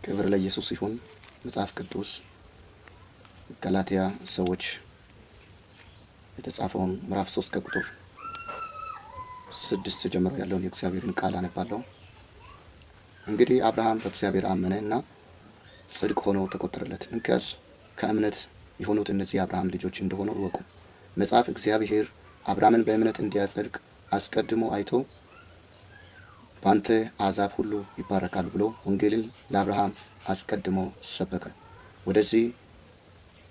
ክብር ለኢየሱስ ይሁን። መጽሐፍ ቅዱስ ገላትያ ሰዎች የተጻፈውን ምዕራፍ 3 ከቁጥር 6 ጀምሮ ያለውን የእግዚአብሔርን ቃል አነባለሁ። እንግዲህ አብርሃም በእግዚአብሔር አመነ እና ጽድቅ ሆኖ ተቆጠረለት። እንኪያስ ከእምነት የሆኑት እነዚህ የአብርሃም ልጆች እንደሆኑ እወቁ። መጽሐፍ እግዚአብሔር አብርሃምን በእምነት እንዲያጸድቅ አስቀድሞ አይቶ በአንተ አሕዛብ ሁሉ ይባረካሉ ብሎ ወንጌልን ለአብርሃም አስቀድሞ ሰበከ። ወደዚህ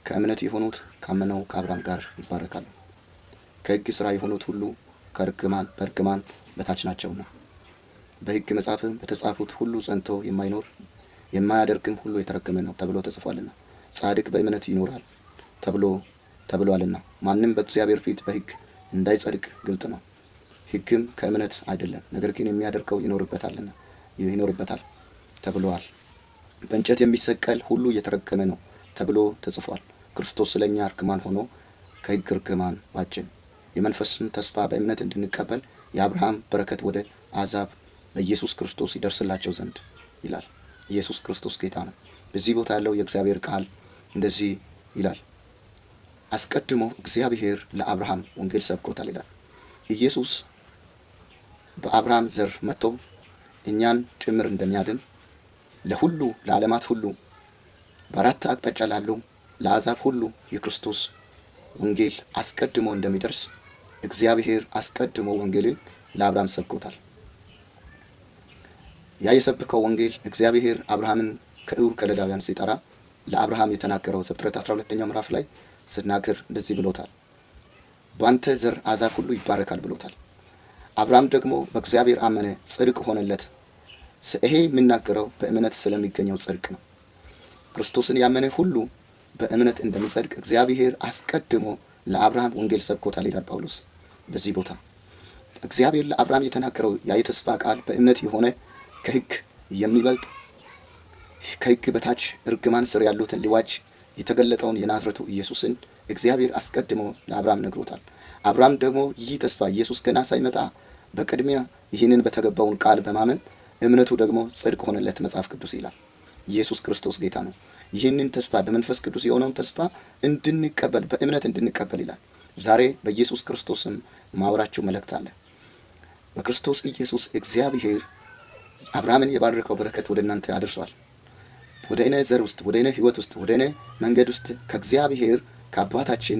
ከእምነት የሆኑት ካመነው ከአብርሃም ጋር ይባረካሉ። ከሕግ ሥራ የሆኑት ሁሉ ከእርግማን በእርግማን በታች ናቸውና በሕግ መጽሐፍም በተጻፉት ሁሉ ጸንቶ የማይኖር የማያደርግም ሁሉ የተረገመ ነው ተብሎ ተጽፏልና ጻድቅ በእምነት ይኖራል ተብሎ ተብሏልና ማንም በእግዚአብሔር ፊት በሕግ እንዳይጸድቅ ግልጥ ነው። ሕግም ከእምነት አይደለም፣ ነገር ግን የሚያደርገው ይኖርበታልና ይኖርበታል ተብሏል። በእንጨት የሚሰቀል ሁሉ የተረገመ ነው ተብሎ ተጽፏል። ክርስቶስ ስለ እኛ እርግማን ሆኖ ከሕግ እርግማን ዋጀን። የመንፈስን ተስፋ በእምነት እንድንቀበል የአብርሃም በረከት ወደ አሕዛብ በኢየሱስ ክርስቶስ ይደርስላቸው ዘንድ ይላል። ኢየሱስ ክርስቶስ ጌታ ነው። በዚህ ቦታ ያለው የእግዚአብሔር ቃል እንደዚህ ይላል። አስቀድሞ እግዚአብሔር ለአብርሃም ወንጌል ሰብኮታል ይላል። ኢየሱስ በአብርሃም ዘር መጥቶ እኛን ጭምር እንደሚያድን ለሁሉ ለዓለማት ሁሉ በአራት አቅጣጫ ላሉ ለአሕዛብ ሁሉ የክርስቶስ ወንጌል አስቀድሞ እንደሚደርስ እግዚአብሔር አስቀድሞ ወንጌልን ለአብርሃም ሰብኮታል። ያ የሰበከው ወንጌል እግዚአብሔር አብርሃምን ከዑር ከለዳውያን ሲጠራ ለአብርሃም የተናገረው ዘፍጥረት 12ኛው ምዕራፍ ላይ ሲናገር እንደዚህ ብሎታል። በአንተ ዘር አሕዛብ ሁሉ ይባረካል ብሎታል። አብርሃም ደግሞ በእግዚአብሔር አመነ፣ ጽድቅ ሆነለት። ይሄ የሚናገረው በእምነት ስለሚገኘው ጽድቅ ነው። ክርስቶስን ያመነ ሁሉ በእምነት እንደሚጸድቅ እግዚአብሔር አስቀድሞ ለአብርሃም ወንጌል ሰብኮታል ይላል ጳውሎስ። በዚህ ቦታ እግዚአብሔር ለአብርሃም የተናገረው ያ የተስፋ ቃል በእምነት የሆነ ከሕግ የሚበልጥ ከሕግ በታች እርግማን ስር ያሉትን ሊዋጅ የተገለጠውን የናዝረቱ ኢየሱስን እግዚአብሔር አስቀድሞ ለአብርሃም ነግሮታል። አብርሃም ደግሞ ይህ ተስፋ ኢየሱስ ገና ሳይመጣ በቅድሚያ ይህንን በተገባውን ቃል በማመን እምነቱ ደግሞ ጽድቅ ሆነለት መጽሐፍ ቅዱስ ይላል። ኢየሱስ ክርስቶስ ጌታ ነው። ይህንን ተስፋ በመንፈስ ቅዱስ የሆነውን ተስፋ እንድንቀበል በእምነት እንድንቀበል ይላል። ዛሬ በኢየሱስ ክርስቶስም ማውራቸው መልእክት አለ። በክርስቶስ ኢየሱስ እግዚአብሔር አብርሃምን የባረከው በረከት ወደ እናንተ አድርሷል። ወደ እኔ ዘር ውስጥ፣ ወደ እኔ ሕይወት ውስጥ፣ ወደ እኔ መንገድ ውስጥ ከእግዚአብሔር ከአባታችን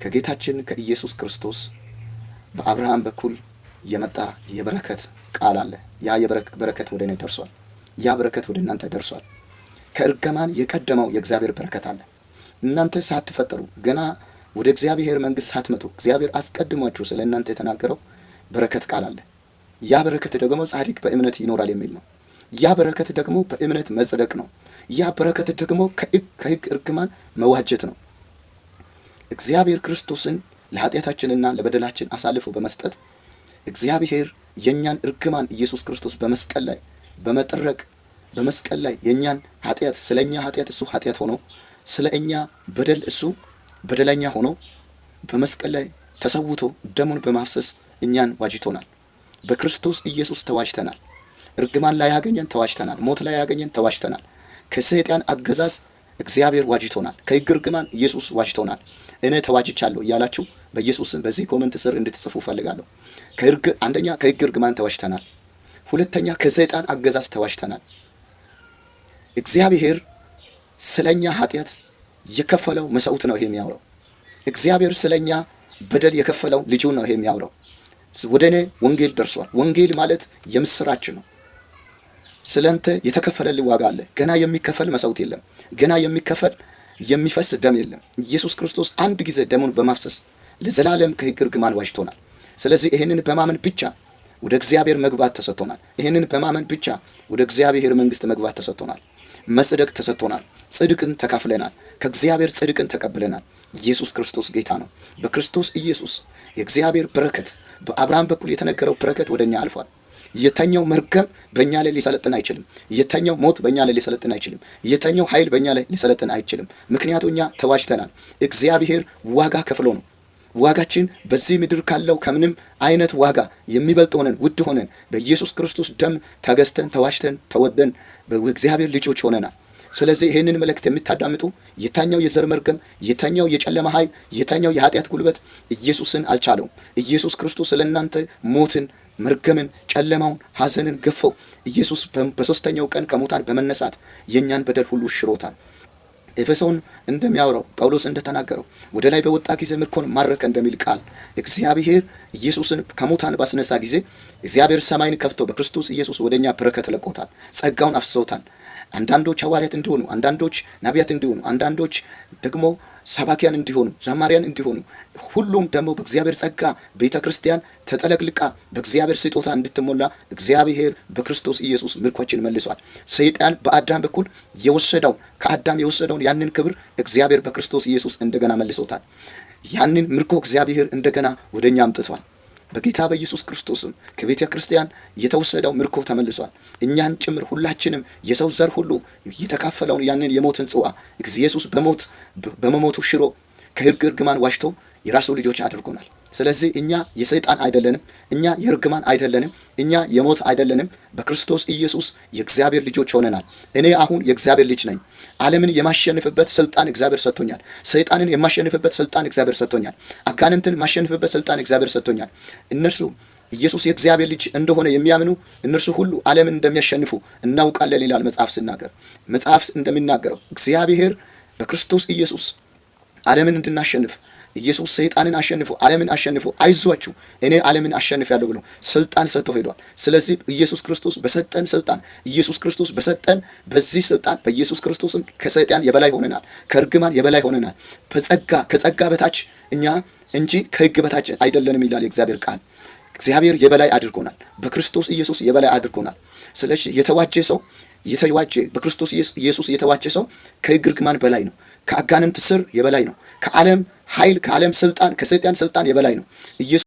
ከጌታችን ከኢየሱስ ክርስቶስ በአብርሃም በኩል የመጣ የበረከት ቃል አለ። ያ የበረከት ወደ እኔ ደርሷል። ያ በረከት ወደ እናንተ ደርሷል። ከእርግማን የቀደመው የእግዚአብሔር በረከት አለ። እናንተ ሳትፈጠሩ ገና ወደ እግዚአብሔር መንግሥት ሳትመጡ እግዚአብሔር አስቀድሟችሁ ስለ እናንተ የተናገረው በረከት ቃል አለ። ያ በረከት ደግሞ ጻድቅ በእምነት ይኖራል የሚል ነው። ያ በረከት ደግሞ በእምነት መጽደቅ ነው። ያ በረከት ደግሞ ከሕግ እርግማን መዋጀት ነው። እግዚአብሔር ክርስቶስን ለኃጢአታችንና ለበደላችን አሳልፎ በመስጠት እግዚአብሔር የእኛን እርግማን ኢየሱስ ክርስቶስ በመስቀል ላይ በመጥረቅ በመስቀል ላይ የእኛን ኃጢአት ስለ እኛ ኃጢአት እሱ ኃጢአት ሆኖ ስለ እኛ በደል እሱ በደለኛ ሆኖ በመስቀል ላይ ተሰውቶ ደሙን በማፍሰስ እኛን ዋጅቶናል። በክርስቶስ ኢየሱስ ተዋጅተናል። እርግማን ላይ ያገኘን ተዋጅተናል። ሞት ላይ ያገኘን ተዋጅተናል። ከሰይጣን አገዛዝ እግዚአብሔር ዋጅቶናል። ከሕግ እርግማን ኢየሱስ ዋጅቶናል። እኔ ተዋጅቻለሁ እያላችሁ በኢየሱስም በዚህ comment ስር እንድትጽፉ ፈልጋለሁ። አንደኛ ከሕግ እርግማን ተዋጅተናል። ሁለተኛ ከሰይጣን አገዛዝ ተዋጅተናል። እግዚአብሔር ስለኛ ኃጢአት የከፈለው መስዋዕት ነው ይሄ የሚያወራው። እግዚአብሔር ስለኛ በደል የከፈለው ልጁን ነው ይሄ የሚያወራው። ወደ እኔ ወንጌል ደርሷል። ወንጌል ማለት የምስራች ነው። ስለንተ የተከፈለልህ ዋጋ አለ። ገና የሚከፈል መስዋዕት የለም። ገና የሚከፈል የሚፈስ ደም የለም። ኢየሱስ ክርስቶስ አንድ ጊዜ ደሙን በማፍሰስ ለዘላለም ከሕግ እርግማን ዋጅቶናል። ስለዚህ ይህንን በማመን ብቻ ወደ እግዚአብሔር መግባት ተሰጥቶናል። ይህንን በማመን ብቻ ወደ እግዚአብሔር መንግስት መግባት ተሰጥቶናል። መጽደቅ ተሰጥቶናል። ጽድቅን ተካፍለናል። ከእግዚአብሔር ጽድቅን ተቀብለናል። ኢየሱስ ክርስቶስ ጌታ ነው። በክርስቶስ ኢየሱስ የእግዚአብሔር በረከት በአብርሃም በኩል የተነገረው በረከት ወደ እኛ አልፏል። የተኛው መርገም በእኛ ላይ ሊሰለጥን አይችልም። የተኛው ሞት በእኛ ላይ ሊሰለጥን አይችልም። የተኛው ኃይል በእኛ ላይ ሊሰለጥን አይችልም። ምክንያቱ እኛ ተዋጅተናል። እግዚአብሔር ዋጋ ከፍሎ ነው። ዋጋችን በዚህ ምድር ካለው ከምንም አይነት ዋጋ የሚበልጥ ሆነን፣ ውድ ሆነን፣ በኢየሱስ ክርስቶስ ደም ተገዝተን፣ ተዋጅተን፣ ተወደን በእግዚአብሔር ልጆች ሆነናል። ስለዚህ ይህንን መልእክት የምታዳምጡ የትኛው የዘር መርገም፣ የትኛው የጨለማ ኃይል፣ የትኛው የኃጢአት ጉልበት ኢየሱስን አልቻለውም። ኢየሱስ ክርስቶስ ስለ እናንተ ሞትን፣ መርገምን፣ ጨለማውን፣ ሐዘንን ገፈው ኢየሱስ በሶስተኛው ቀን ከሙታን በመነሳት የእኛን በደል ሁሉ ሽሮታል። ኤፌሶን እንደሚያወራው፣ ጳውሎስ እንደተናገረው፣ ወደ ላይ በወጣ ጊዜ ምርኮን ማረከ እንደሚል ቃል፣ እግዚአብሔር ኢየሱስን ከሙታን ባስነሳ ጊዜ እግዚአብሔር ሰማይን ከፍቶ በክርስቶስ ኢየሱስ ወደኛ በረከት ለቆታል፣ ጸጋውን አፍስሶታል። አንዳንዶች ሐዋርያት እንዲሆኑ፣ አንዳንዶች ነቢያት እንዲሆኑ፣ አንዳንዶች ደግሞ ሰባኪያን እንዲሆኑ፣ ዘማሪያን እንዲሆኑ፣ ሁሉም ደግሞ በእግዚአብሔር ጸጋ ቤተ ክርስቲያን ተጠለቅልቃ በእግዚአብሔር ስጦታ እንድትሞላ እግዚአብሔር በክርስቶስ ኢየሱስ ምርኳችን መልሷል። ሰይጣን በአዳም በኩል የወሰደው፣ ከአዳም የወሰደውን ያንን ክብር እግዚአብሔር በክርስቶስ ኢየሱስ እንደገና መልሶታል። ያንን ምርኮ እግዚአብሔር እንደገና ወደኛ አምጥቷል። በጌታ በኢየሱስ ክርስቶስም ከቤተ ክርስቲያን የተወሰደው ምርኮ ተመልሷል። እኛን ጭምር ሁላችንም የሰው ዘር ሁሉ የተካፈለውን ያንን የሞትን ጽዋ ኢየሱስ በሞት በመሞቱ ሽሮ ከሕግ እርግማን ዋጅቶ የራሱ ልጆች አድርጎናል። ስለዚህ እኛ የሰይጣን አይደለንም፣ እኛ የእርግማን አይደለንም፣ እኛ የሞት አይደለንም። በክርስቶስ ኢየሱስ የእግዚአብሔር ልጆች ሆነናል። እኔ አሁን የእግዚአብሔር ልጅ ነኝ። ዓለምን የማሸንፍበት ስልጣን እግዚአብሔር ሰጥቶኛል። ሰይጣንን የማሸንፍበት ስልጣን እግዚአብሔር ሰጥቶኛል። አጋንንትን የማሸንፍበት ስልጣን እግዚአብሔር ሰጥቶኛል። እነርሱ ኢየሱስ የእግዚአብሔር ልጅ እንደሆነ የሚያምኑ እነርሱ ሁሉ ዓለምን እንደሚያሸንፉ እናውቃለን ይላል መጽሐፍ ሲናገር። መጽሐፍ እንደሚናገረው እግዚአብሔር በክርስቶስ ኢየሱስ ዓለምን እንድናሸንፍ፣ ኢየሱስ ሰይጣንን አሸንፎ፣ ዓለምን አሸንፎ፣ አይዟችሁ እኔ ዓለምን አሸንፊያለሁ ብሎ ስልጣን ሰጥቶ ሄዷል። ስለዚህ ኢየሱስ ክርስቶስ በሰጠን ስልጣን፣ ኢየሱስ ክርስቶስ በሰጠን በዚህ ስልጣን፣ በኢየሱስ ክርስቶስም ከሰይጣን የበላይ ሆነናል፣ ከእርግማን የበላይ ሆነናል። በጸጋ ከጸጋ በታች እኛ እንጂ ከሕግ በታች አይደለንም ይላል የእግዚአብሔር ቃል። እግዚአብሔር የበላይ አድርጎናል። በክርስቶስ ኢየሱስ የበላይ አድርጎናል። ስለዚህ የተዋጀ ሰው፣ የተዋጀ በክርስቶስ ኢየሱስ የተዋጀ ሰው ከሕግ እርግማን በላይ ነው። ከአጋንንት ስር የበላይ ነው። ከዓለም ኃይል፣ ከዓለም ስልጣን፣ ከሰይጣን ስልጣን የበላይ ነው። ኢየሱስ